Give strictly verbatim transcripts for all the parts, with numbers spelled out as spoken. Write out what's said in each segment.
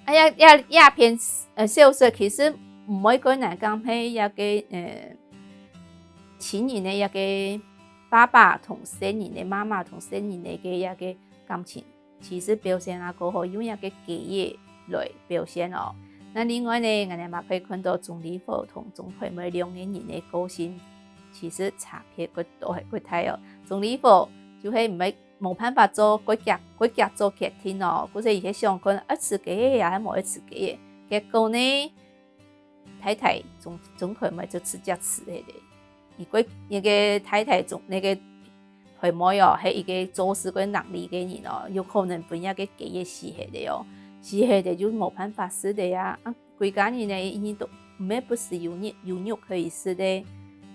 啊，這這這篇呃小說其實毋會過難講，係一個呃親人个一個爸爸同細人个、媽媽同細人个个一個感情，其實表現啊過好用一個雞仔來表現哦。那另外呢，𠊎等嘛可以看到鍾理和同鍾培妹兩個人个個性，其實差別過大過大哦。鍾理和就係毋會無辦法做，過遽過遽做決定哦，故所佢係想看愛飼雞仔也係無愛飼雞仔。結果呢，太太鍾鍾培妹就直接飼忒了。佢過該個太太鍾該個培妹哦，係一個做事過能力个人哦，有可能分該個雞仔死忒了哦，死忒了就無辦法飼了啊。啊歸家人呢，佢都毋係不時有肉有肉可以食个，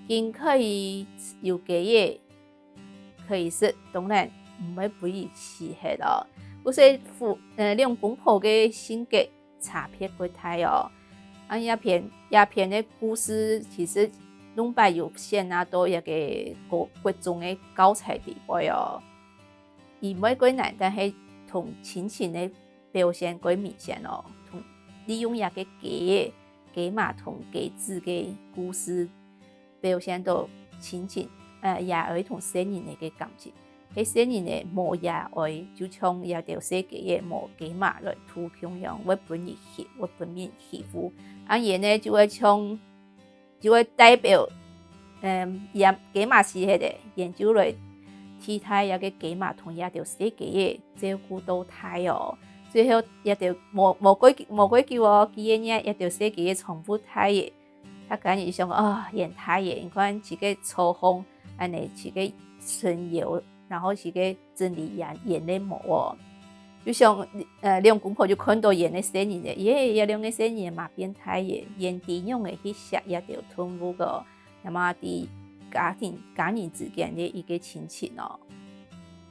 緊可以有雞仔 可以食，當然毋會分佢死忒哦。故所夫呃兩公婆个性格差別過大哦。啊這篇這篇个故事其實攏擺有寫啊到一個國國中个教材裡背哦。佢毋會過難，但係同親情个表現過明顯哦，同利用這個雞雞嫲同雞子个故事 表現到親情呃爺哀同細人仔个感情。係細人仔無爺哀，就像這兜細雞仔無雞嫲來渡共樣，會分人欺會分人欺負。啊佢呢就會像就會代表嗯佢雞嫲死忒了，佢就來替代這個雞嫲同這兜細雞仔照顧到大哦。最後這兜無無幾無幾久哦，佢个這兜細雞仔全部大了。 大家人想哦，佢大了，你看佢个操控，恁仔佢个神遊，然後佢个真理眼眼泪目哦。就像呃兩公婆就看到佢个細人仔，耶，這兩個細人仔嘛變大了，佢知仰仔去惜這兜動物个，那麼在家庭家人之間个一個親情哦。